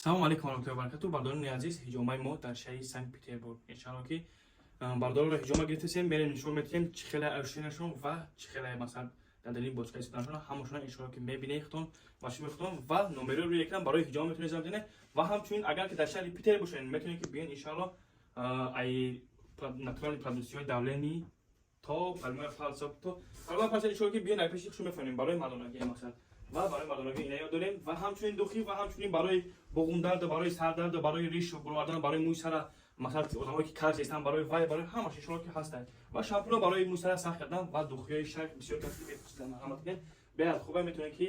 Салому алейкум ва раҳматуллоҳи ва баракату. Бардорони азиз, ҳиҷомаи мо дар шаҳри Санкт Петербург. Иншалло, ки бардорро ҳиҷома гирифтесем, мерем, нишон метиҳем, чӣ хеле ощущения шон ва чӣ хеле, масалан, дар далини бочка истоданашон. Ҳамашона, иншалло, ки мебинед худтон ва шумо худтон. Ва номеро рӯи экран барои ҳиҷома метавонед занг бизанед. Ва ҳамчунин, агар ки дар шаҳри Питер бошед, метавонед, ки биёед, иншалло, ай натуральный продукция ҳои давлени то пальмоя фалса, то пальмоя фалса, иншалло, ки биёед, ай пеши хуш мефаҳмем. Барои мардонагӣ, масалан, ва барои мардонагӣ ина ёд дорем ва ҳамчунин духи ва ҳамчунин барои буғумдарду, барои сардарду, барои ришу буровардан, барои мӯи сара, масалан, одамое ки калч ҳестанд, барои вай, барои ҳамаш, иншалло, ки ҳастанд. Ва шампуно барои мӯи сара сахт кардан ва духиҳои шак бисёр каси мепурсиданд. Марҳамат кунед, беҳад хубе, метавонед, ки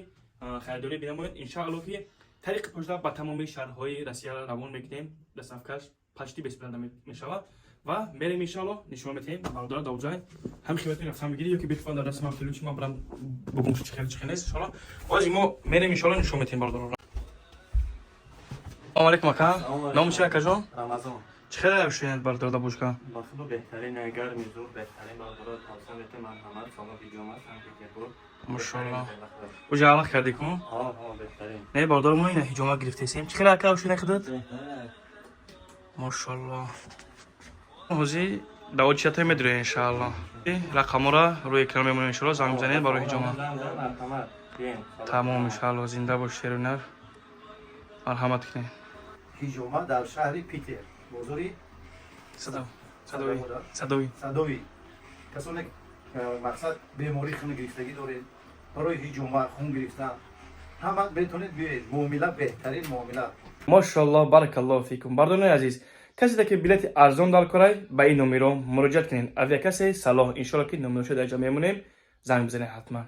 харидорӣ бинамоед. Иншаалло, ки тариқи почта ба тамоми шаҳрҳои Россия равон мекунем, доставка ш почти бесплатно мешавад. Ва мерем, иншаалло, нишон метиҳем бародара давҷай. Ҳам химетон рафтан бигирӣ ё ки битфон дар дасти ман ключ, ман барам бугум, чӣ хел, чӣ хел нест. Иншаалло, ҳозир мо мерем, иншаалло, нишон метиҳем бародарро. Салому алейкум, ака. Номи чи, акаҷон? Рамазон. Чӣ хеле ощущения бародар, бочка? Ба худо, беҳтарин, гарми зур, беҳтарин. Бародаро тавсия метем, марҳамат, салон ҳиҷома, Санкт Петербург. Машалло, уже аллах кардӣ ку? Ҳо, беҳтарин. Не, бародар, мо ина ҳиҷома гирифтесем. Чӣ хеле, ака, ощущения худат? Беҳтарин. Машалло, ҳозир давочиятое медурем, иншаалло. Рақамҳоро рӯи экран мемонем, иншаалло, занг бизанед барои ҳиҷома. Марҳамат. Тамом, иншаалло. Зинда бош, шерунар, марҳамат кунед. Ҳиҷома дар шаҳри Питер, бозори Садовый, Садовый. Садовый. Касоне мақсад бемории хун гирифтагӣ доред, барои ҳиҷома, хун гирифтан, ҳама метавонед биёед. Муомила беҳтарин муомила. Мошалло, баракаллоҳу фикум. Бардорони азиз, касе ки билети арзон дар корай, ба ин номеро муроҷиат кунед. Авиакассе Салоҳ. Иншолло, ки номероша дар ҷо мемонем, занг бизанед ҳатман.